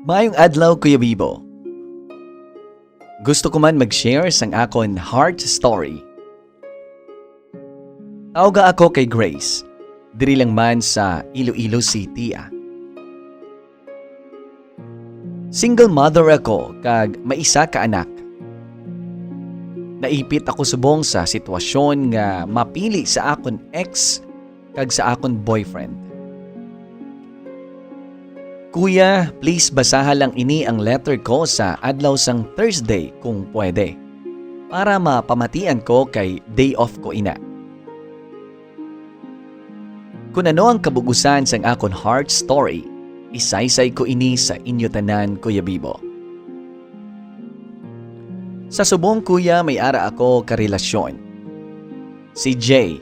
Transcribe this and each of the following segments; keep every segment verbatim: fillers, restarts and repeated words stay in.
Maayong adlaw, Kuya Bibo. Gusto ko man mag-share sang akon heart story. Tawga ako kay Grace, diri lang man sa Iloilo City, ah. Single mother ako kag may isa ka anak. Naipit ako subong sa sitwasyon nga mapili sa akon ex kag sa akon boyfriend. Kuya, please basaha lang ini ang letter ko sa adlaw sang Thursday kung pwede, para mapamatian ko kay day off ko ina. Kun ano ang kabug-usan sang akon heart story, isaysay ko ini sa inyo tanan, Kuya Bibo. Sa subong, kuya, may ara ako ka relasyon. Si Jay,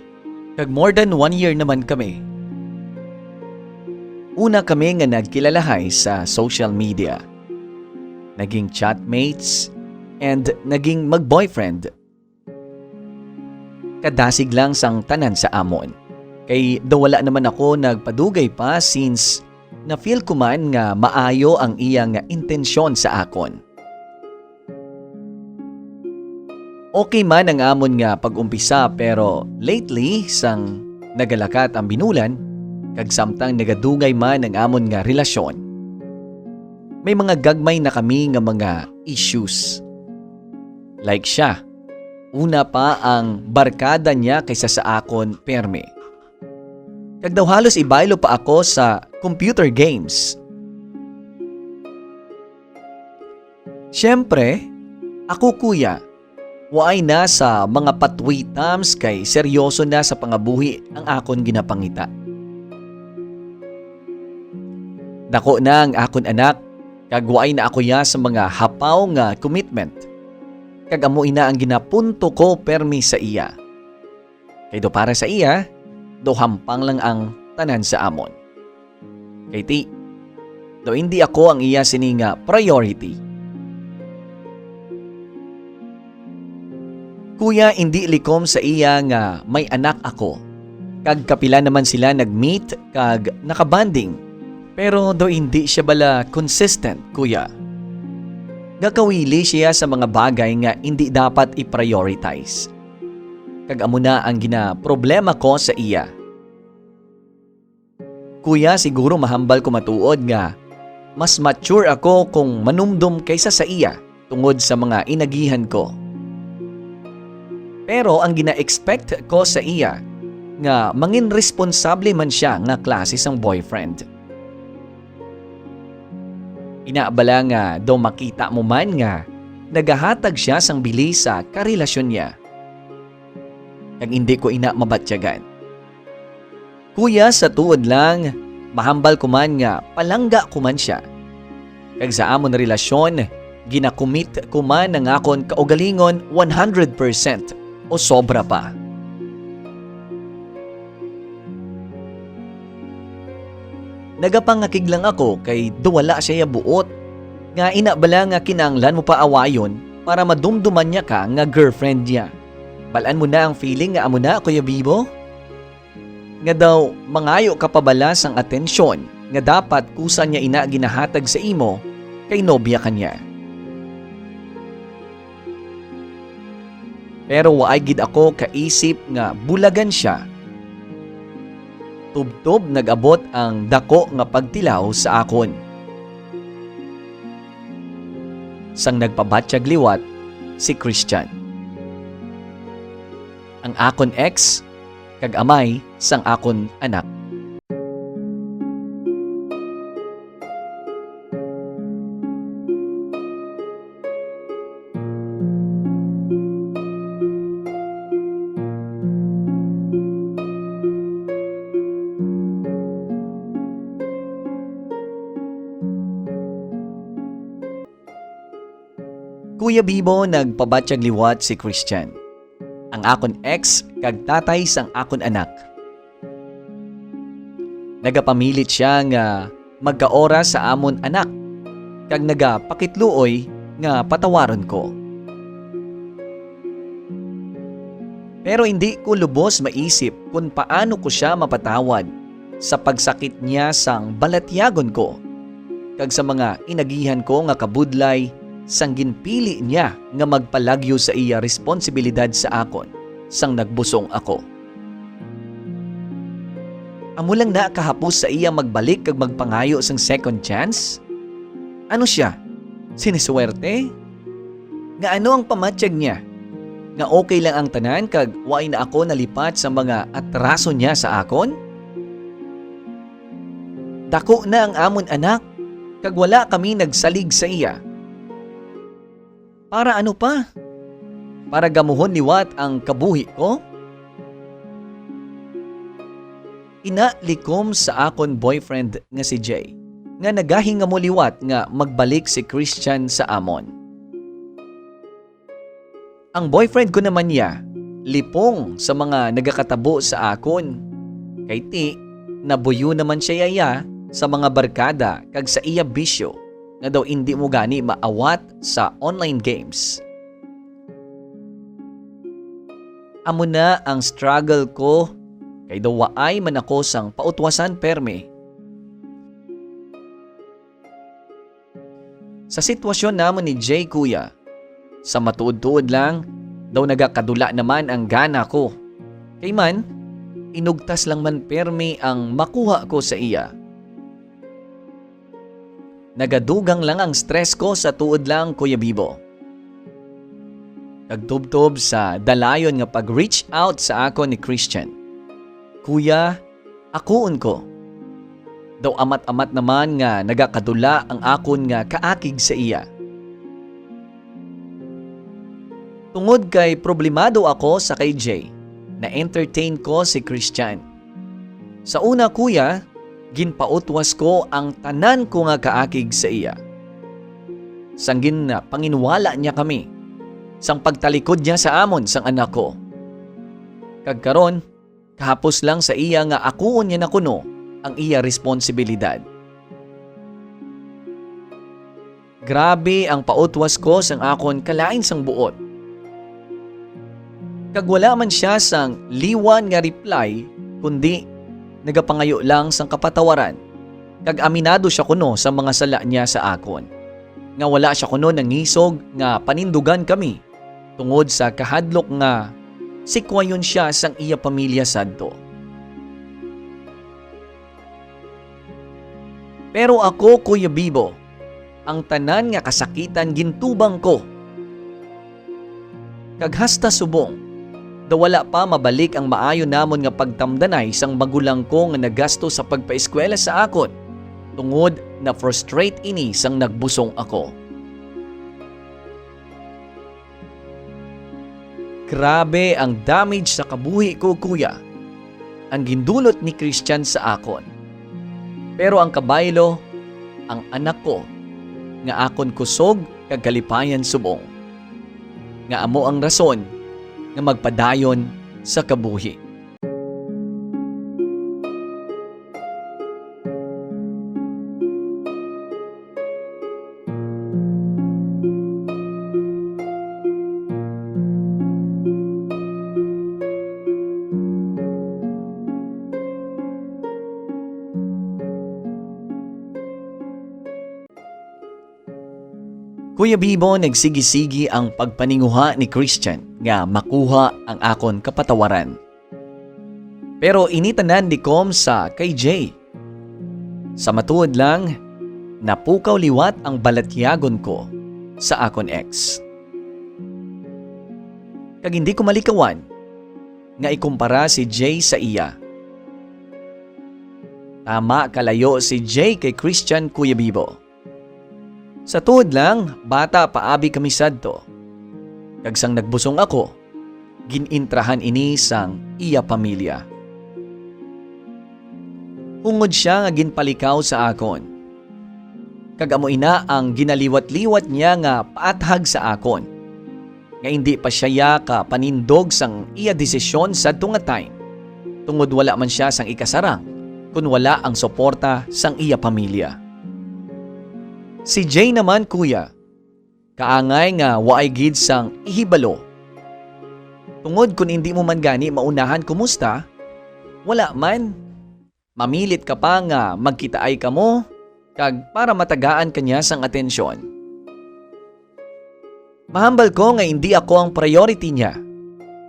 kag more than one year naman kami. Una kami nga nagkilalahay sa social media. Naging chatmates and naging mag-boyfriend. Kadasig lang sang tanan sa amon, kay daw wala naman ako nagpadugay pa, since na-feel ko man nga maayo ang iya nga intensyon sa akon. Okay man ang amon nga pag-umpisa, pero lately, sang nagalakat ang binulan, kag samtang nagadugay man ang amon nga relasyon, may mga gagmay na kami nga mga issues. Like siya, una pa ang barkada niya kaysa sa akon permi. Kag daw halos ibaylo pa ako sa computer games. Siyempre, ako, kuya, waay na sa mga patwitams, kay seryoso na sa pangabuhi ang akon ginapangita. Dako na ang akon anak, kag waay na ako ya sa mga hapaw nga commitment. Kag amo ina ang ginapunto ko permi sa iya. Kay do para sa iya, do hampang lang ang tanan sa amon. Kay ti, do indi ako ang iya sini nga priority. Kuya, indi likom sa iya nga may anak ako. Kag kapila naman sila nag-meet kag nakabonding. Pero do indi siya bala consistent, kuya. Gakawili siya sa mga bagay nga indi dapat i-prioritize. Kag amo na ang ginaproblema ko sa iya. Kuya, siguro mahambal ko matuod nga mas mature ako kung manumdom kaysa sa iya tungod sa mga inagihan ko. Pero ang gina-expect ko sa iya nga mangin responsable man siya nga klase sang boyfriend. Ina bala nga daw makita mo man nga nagahatag siya sang bili sa karelasyon niya. Kag indi ko ina mabatyagan. Kuya, sa tuod lang, mahambal ko man nga palangga ko man sia. Kag sa amon relasyon, ginakumit ko man ang akon kaugalingon one hundred percent o sobra pa. Nagapangakig lang ako kay do wala sia buot. Nga ina bala nga kinahanglan mo pa awayon para madumduman niya ka nga girlfriend niya? Bal-an mo na ang feeling nga amo na, Kuya Bibo? Nga daw mangayo ka pa bala sang atensyon nga dapat kusa niya ina ginahatag sa imo kay nobya ka niya. Pero waay gid ako kaisip nga bulagan sia. Tubtob nag-abot ang dako nga pagtilaw sa akon. Sang nagpabatyag liwat si Christian, ang akon ex kag amay sang akon anak. Kuya Bibo, nagpabatyag liwat si Christian, ang akon ex kag tatay sang akon anak. Nagapamilit sia nga magkaoras sa amon anak, kag nagapakitluoy nga patawaron ko. Pero indi ko lubos maisip kon paano ko sia mapatawad sa pagsakit niya sang balatyagon ko. kag sa mga inagihan ko nga kabudlay sang ginpili niya nga magpalagyo sa iya responsibilidad sa akon sang nagbusong ako. Amo lang na kahapos sa iya magbalik kag magpangayo sang second chance? Ano sia? Siniswerte? Nga ano ang pamatyag niya? Nga okay lang ang tanan kag wa na ako nalipat sa mga atraso niya sa akon? Dako na ang amon anak, kag wala kami nagsalig sa iya. Para ano pa? Para gamuhon liwat ang kabuhi ko? Ina likom sa akon boyfriend nga si Jay, nga nagahingamo liwat nga magbalik si Christian sa amon. Ang boyfriend ko naman niya, lipong sa mga nagakatabo sa akon. Kay ti, nabuyo naman siya yaya sa mga barkada kag sa iya bisyo nga daw indi mo gani maawat sa online games. Amo na ang struggle ko, kay daw waay man ako sang pautwasan permi. Sa sitwasyon namon ni Jay, kuya, sa matuod-tuod lang, daw nagakadula naman ang gana ko. Kay man, inugtas lang man permi ang makuha ko sa iya. Nagadugang lang ang stress ko sa tuod lang, Kuya Bibo. Kag tubtob sa dalayon nga pag-reach out sa akon ni Christian. Kuya, akuon ko. Daw amat-amat naman nga nagakadula ang akon nga kaakig sa iya. Tungod kay problemado ako sa kay Jay, na-entertain ko si Christian. Sa una, kuya, ginpautwas ko ang tanan ko nga kaakig sa iya. Sang gin-, panginwala niya kami, sang pagtalikod niya sa amon sang anak ko. Kag karon, kahapos lang sa iya nga akuon niya na kuno ang iya responsibilidad. Grabe ang pautwas ko sang akon kalain sang buot. Kag wala man sia sang liwan nga reply, kundi nagapangayo lang sang kapatawaran. Kag aminado sia kuno sa mga sala niya sa akon, nga wala sia kuno nangisog nga panindugan kami tungod sa kahadlok nga sikwayon sia sang iya pamilya sadto. Pero ako, Kuya Bibo, ang tanan nga kasakitan gintubang ko. Kag hasta subong, daw wala pa mabalik ang maayo namon nga pagtamdanay sang magulang ko nga nagasto sa pagpaeskwela sa akon, tungod na-frustrate ini sang nagbusong ako. Grabe ang damage sa kabuhi ko, kuya, ang gindulot ni Christian sa akon. Pero ang kabaylo, ang anak ko, nga akon kusog kag kalipayan subong, nga amo ang rason nga magpadayon sa kabuhi. Kuya Bibo, nagsigi-sigi ang pagpaninguha ni Christian nga makuha ang akon kapatawaran. Pero ini tanan likom sa kay Jay. Sa matuod lang, napukaw liwat ang balatyagon ko sa akon ex. Kag hindi ko malikawan nga ikumpara si Jay sa iya. Tama kalayo si Jay kay Christian, Kuya Bibo. Sa tuod lang, bata pa abi kami sadto. Kag sang nagbusong ako, gin-intrahan ini sang iya pamilya. Hungod sia nga ginpalikaw sa akon. Kag amo ina ang ginaliwat-liwat niya nga paathag sa akon, nga indi pa sia ya ka panindog sang iya desisyon sadto nga time, tungod wala man sia sang ikasarang kon wala ang suporta sang iya pamilya. Si Jay naman, kuya, kaangay nga waay gid sang ihibalo. Tungod kon indi mo man gani maunahan kumusta, wala man. Mamilit ka pa nga magkitaay kamo, kag para matagaan ka niya sang atensyon. Mahambal ko nga indi ako ang priority niya,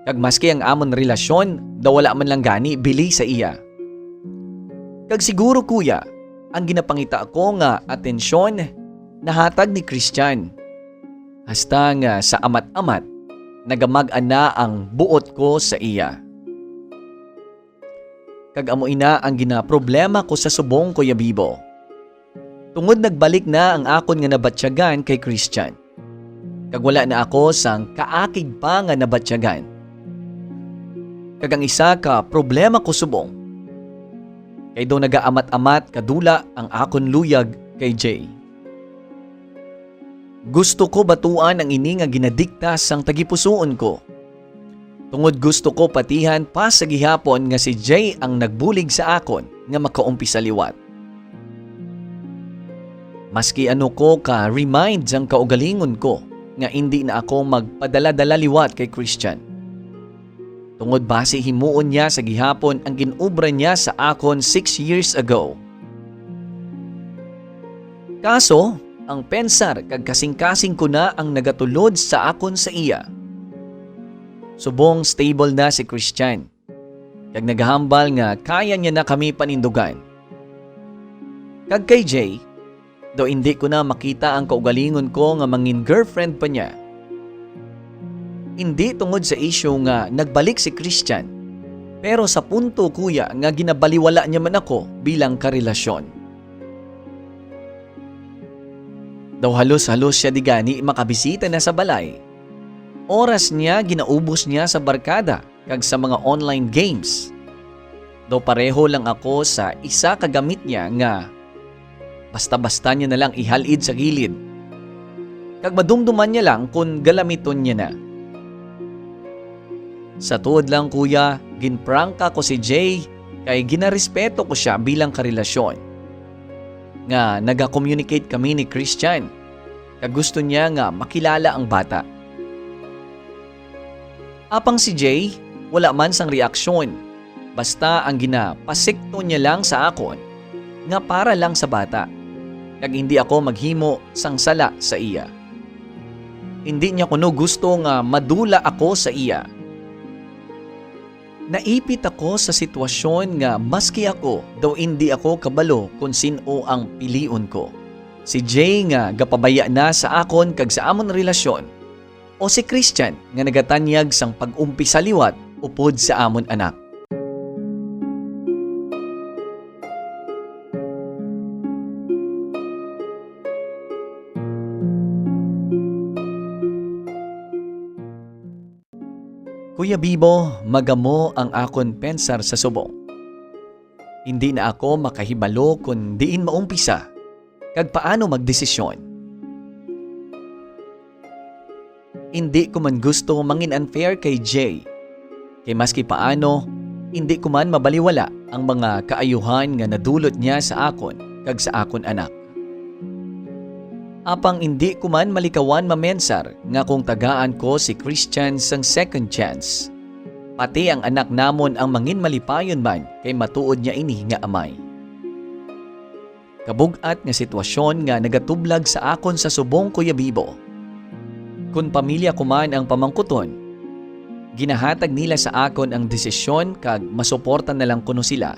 kag maski ang amon relasyon daw wala man lang gani bili sa iya. Kag siguro, kuya, ang ginapangita ko nga atensyon nahatag ni Christian, hasta nga sa amat-amat nagamag-an na ang buot ko sa iya. Kag amo ina ang ginaproblema ko sa subong, Kuya Bibo. Tungod nagbalik na ang akon nga nabatyagan kay Christian, kag wala na ako sang kaakig pa nga nabatyagan. Kag ang isa ka problema ko subong, kay daw nagaamat-amat kadula ang akon luyag kay Jay. Gusto ko batuan ang ini nga ginadikta sang tagipusoon ko, tungod gusto ko patihan pa sa gihapon nga si Jay ang nagbulig sa akon nga makaumpisa liwat. Maski ano ko ka-remind sang kaugalingon ko nga indi na ako magpadala-dala liwat kay Christian, tungod basi himuon niya sa gihapon ang gin-obra niya sa akon six years ago. Kaso, ang pensar kag kasing-kasing ko na ang nagatulod sa akon sa iya. Subong stable na si Christian, kag nagahambal nga kaya niya na kami panindugan. Kag kay Jay, daw indi ko na makita ang kaugalingon ko nga mangin girlfriend pa niya. Indi tungod sa isyu nga nagbalik si Christian, pero sa punto, kuya, nga ginabaliwala niya man ako bilang karelasyon. Daw halos-halos siya di gani makabisita na sa balay. Oras niya ginaubos niya sa barkada kag sa mga online games. Daw pareho lang ako sa isa ka gamit niya nga basta-basta niya na lang ihal-id sa gilid, kag madumduman niya lang kon galamiton niya na. Sa tuod lang, kuya, ginprangka ko si Jay kay ginarespeto ko sia bilang karelasyon, nga naga-communicate kami ni Christian, kag gusto niya nga makilala ang bata. Apang si Jay, wala man sang reaksyon, basta ang ginapasikto niya lang sa akon nga para lang sa bata, kag hindi ako maghimo sang sala sa iya. Hindi niya kuno gusto nga madula ako sa iya. Naipit ako sa sitwasyon nga maski ako daw indi ako kabalo kon sin-o ang pilion ko. Si Jay nga gapabaya na sa akon kag sa amon relasyon, o si Christian nga nagatanyag sang pag-umpisa liwat upod sa amon anak. Kuya Bibo, magamo ang akon pensar sa subong. Hindi na ako makahibalo kon diin maumpisa kag paano magdesisyon. Indi ko man gusto mangin-unfair kay Jay, kay maski paano, indi ko man mabaliwala ang mga kaayuhan nga nadulot niya sa akon kag sa akon anak. Apang indi ko man malikawan mamensar nga kung tagaan ko si Christian sang second chance, pati ang anak namon ang mangin malipayon man kay matuod niya ini nga amay. Kabug-at nga sitwasyon nga nagatublag sa akon sa subong, Kuya Bibo. Kon pamilya ko man ang pamangkuton, ginahatag nila sa akon ang desisyon kag masuporta na lang kuno sila.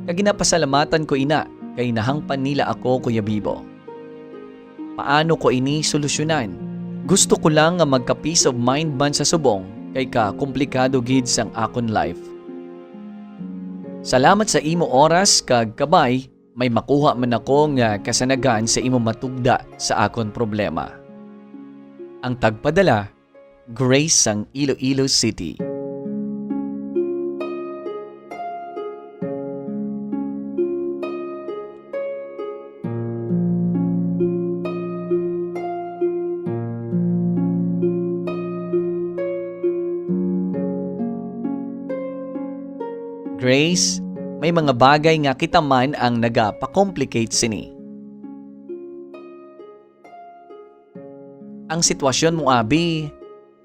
Kag ginapasalamatan ko ina kay nahangpan nila ako, Kuya Bibo. Paano ko ini solusyonan? Gusto ko lang nga magka-peace of mind man sa subong kay ka komplikado gid sang akon life. Salamat sa imo oras kag kabay may makuha man ako nga kasanagan sa imo matugda sa akon problema. Ang tagpadala, Grace sang Iloilo City. Grace, may mga bagay nga kita man ang nagapakomplicate sini. Ang sitwasyon mo, abi,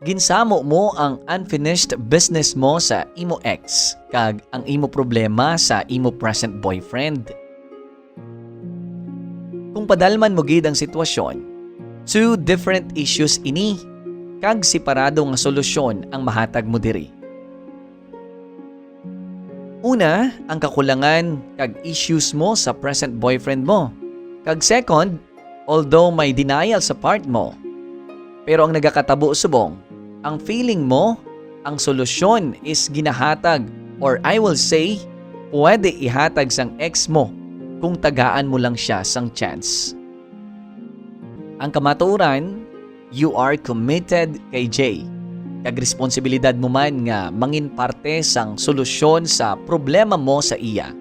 ginsamo mo ang unfinished business mo sa imo ex kag ang imo problema sa imo present boyfriend. Kung padalman mo gid ang sitwasyon, two different issues ini, kag separado nga solusyon ang mahatag mo diri. Una, ang kakulangan kag issues mo sa present boyfriend mo. Kag second, although may denial sa part mo, pero ang nagakatabo subong, ang feeling mo, ang solusyon is ginahatag, or I will say, pwede ihatag sang ex mo kung tagaan mo lang siya sang chance. Ang kamatuoran, you are committed kay Jay, kag responsibilidad mo man nga mangin parte sang solusyon sa problema mo sa iya.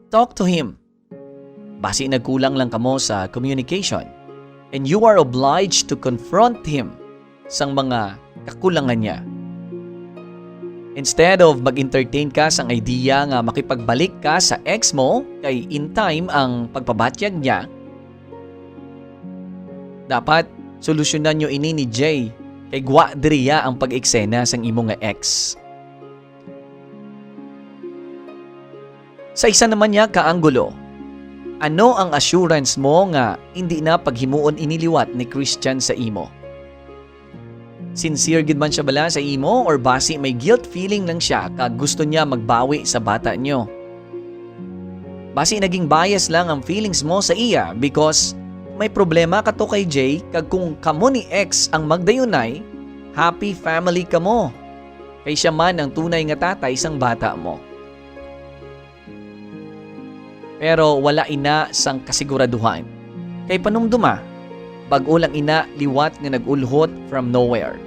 Talk to him. Basi nagkulang lang kamo sa communication, and you are obliged to confront him sang mga kakulangan niya. Instead of mag-entertain ka sang idea nga makipagbalik ka sa ex mo kay in time ang pagpabatyag niya, dapat solusyonan nyo ini ni Jay, kay gwa diriya ang pag-eksena sang imo nga ex. Sa isa naman niya ka anggulo, ano ang assurance mo nga hindi na paghimuon ini liwat ni Christian sa imo? Sincere gid man siya bala sa imo, or basi may guilt feeling lang siya kag gusto niya magbawi sa bata niyo? Basi naging bias lang ang feelings mo sa iya because may problema ka to kay Jay, kag kung kamo ni ex ang magdayunay, happy family kamo, kay siya man ang tunay nga tatay sang bata mo. Pero wala ina sang kasiguraduhan. Kay panumduma, bag-o lang ina liwat nga nag-ulhot from nowhere.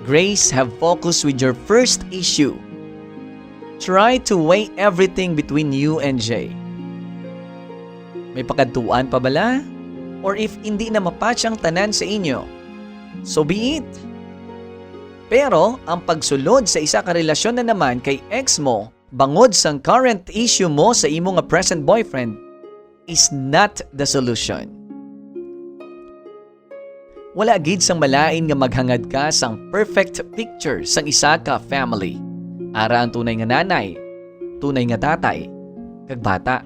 Grace, have focus with your first issue. Try to weigh everything between you and Jay. May pakadtuan pa bala? Or if hindi na mapatch ang tanan sa inyo, so be it. Pero ang pagsulod sa isa ka relasyon na naman kay ex mo bangod sang current issue mo sa imo nga present boyfriend is not the solution. Wala gid sang malain nga maghangad ka sang perfect picture sang isa ka family. Ara ang tunay nga nanay, tunay nga tatay, kag bata.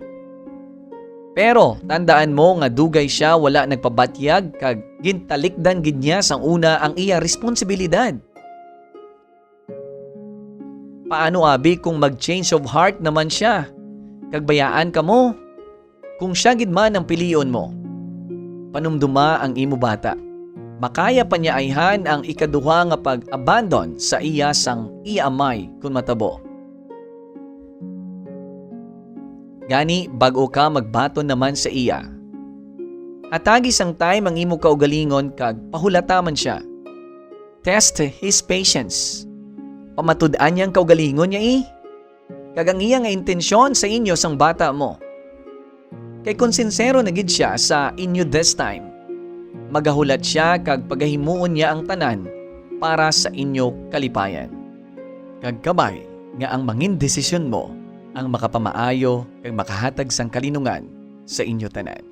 Pero tandaan mo nga dugay sia wala nagpabatyag kag gintalikdan gid niya sang una ang iya responsibilidad. Paano abi kung mag-change of heart naman sia, kag bayaan kamo? Kung sia gid man ang pilion mo, panumduma ang imo bata. Makaya pa niya ayhan ang ikaduha nga pag-abandon sa iya sang iya amay kon matabo. Gani, bag-o ka magbaton naman sa iya, hatagi sang time ang imo kaugalingon kag pahulata man sia. Test his patience. Pamatud-an niya ang kaugalingon niya, eh, kag ang iya nga intensyon sa inyo sang bata mo. Kay kon sinsero na gid sia sa inyo this time, magahulat sia kag pagahimuon niya ang tanan para sa inyo kalipayan. Kag kabay nga ang mangin desisyon mo ang makapamaayo kag makahatag sang kalinungan sa inyo tanan.